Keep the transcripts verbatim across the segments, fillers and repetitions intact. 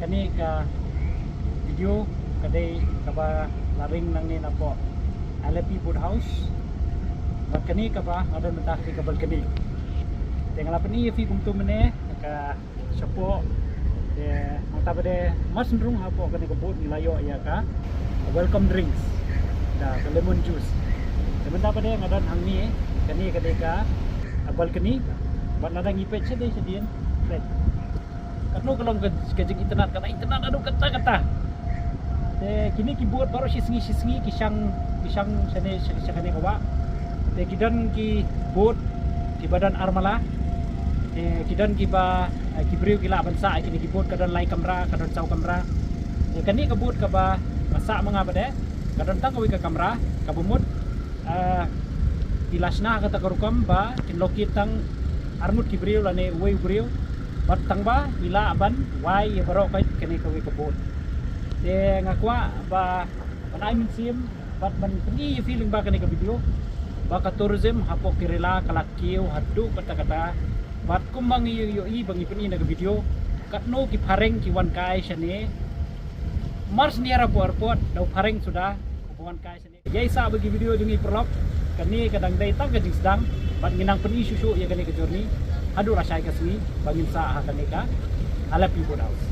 Kane ka video ka dei kaba la ring nangne napoh Alleppey Boat House. Bad kane kaba nga don mynta ka dei ka balcony. Te nga la pyni ïa phi kumtu mynne ka shapoh. Te mynta pat de mar shen rung hapoh kane ka boat ngi la ïoh ïa ka welcome drinks da ka lemon juice. Te mynta pat de nga don hangne, kane ka dei ka balcony. Bad lada ngi peit shadien shadien, peit katno ka long ka, ka jingitynnad, ka la itynnad haduh katta katta. Te kine ki boat baroh shi sngi shi sngi ki shang, ki shang shane, sha, sha kane ka wah. Te ki don ki boat kiba don ar mala. Te ki don kiba, eh, ki briew ki lah ban sah ïa kine ki boat, ka don lai kamra, ka don saw kamra. Te kane ka boat kaba nga sah ma nga pat de, ka don tang kawei ka kamra kaba mut, ah, ki la shna ha kata ka rukom ba kin locate tang arngut ki briew lane uwei u briew. Bad tang ba i lah ban wai ïa baroh kane kawei ka boat. Te nga kwah ba ban ai mynsiem bad ban pyni ïa phi lyngba kane ka video ba ka tourism hapoh Kerala ka la kiew haduh katta katta. Bad kumba ngi ïohi ba ngi pyni na ka video, katno ki phareng ki wan kai shane. Mar shen ïa airport, airport da u phareng suda uba wan kai shane. Ïa i sah bad ki video jong ngi paralok, kane ka dang dei tang ka jingsdang, bad ngin nang pyni shuh shuh ïa kane ka journey haduh lashai ka sngi ba ngin sah ha kane ka Alleppey Boat House.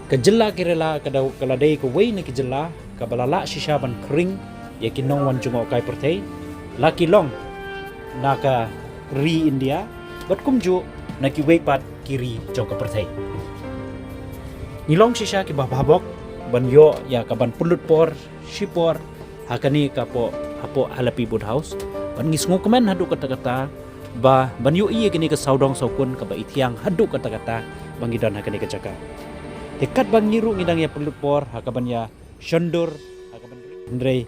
Ka jylla Kerala ka da, ka la dei kawei na ki jylla kaba la lah shisha ban khring ïa ki nongwan jngohkai pyrthei, la ki long na ka ri India bad kumjuh na kiwei pat ki ri jong ka pyrthei. Ngi long shisha kiba bhabok ban ïoh ïa ka ban pynlut por shipor ha kane ka poh, hapoh Alleppey Boat House. Bad ngi sngewkmen haduh katta katta ba ban ïohi ïa kane ka sawdong sawkun kaba ithiang haduh katta katta ba ngi don ha kane ka jaka. Te katba ngi ruh ngi dang ïa pynlut por ha ka ban ïa shondur ha ka ban, hynrei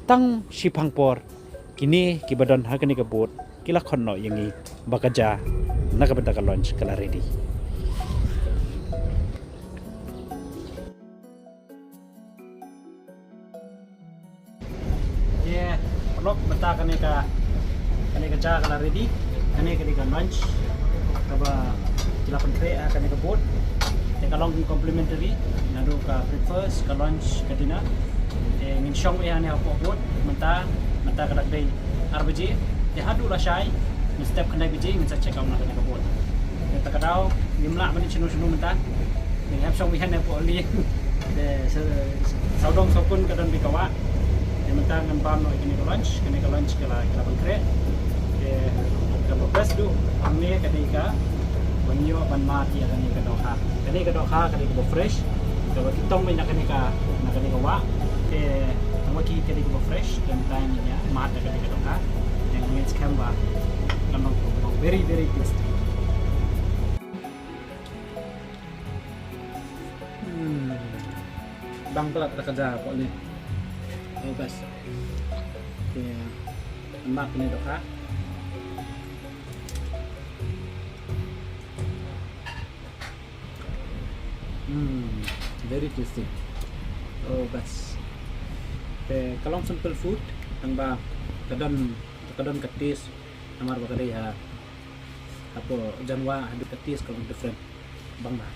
tang shiphang por kine kiba don ha kane ka boat ki la khot noh ïa ngi ba ka ja na ka bynta ka launch ka la ready. Te paralok, mynta kane ka, kane ka ja ka la ready. Kane ka dei ka lunch kaba ki la pynkhreh ha kane ka boat. Te ka long complimentary, naduh ka breakfast, ka lunch, ka dinner. Te ngin shong ei hangne hapoh boat mynta, mynta ka dak dei ar baje. Te haduh lashai mynstep khyndai baje ngin sa check out na kane ka boat. Te kata ka daw ngim lah ban leit shano shano mynta. Ngi hap shong ei hangne hapoh lieng. Te sa, sawdong sawkun ka don bad ka wah. Te mynta ngan bam noh ïa kane ka lunch, kane ka lunch ka la, ka la pynkhreh. Te kaba best duh hangne ka dei ka ban ïoh ban mad ïa kane ka dohkha. Kane ka dohkha ka dei kaba fresh, kaba ki tong beit na kane ka, na kane ka wah. Te tang ba ki, ka dei kaba fresh, te mynta ngin ïa mad da kane ka dohkha. Te ngin skhem ba kan long, long very, very tasty. Hmm. Bang palat da ka ja hapoh lieng. Oh, best. Te mad kane dohkha. Hmm, very tasty. Oh, best. Te ka long simple food, tang ba ka don, ka don ka taste, namar ba ka dei ha, hapoh jan wah haduh ka taste ka long different. Bang ba.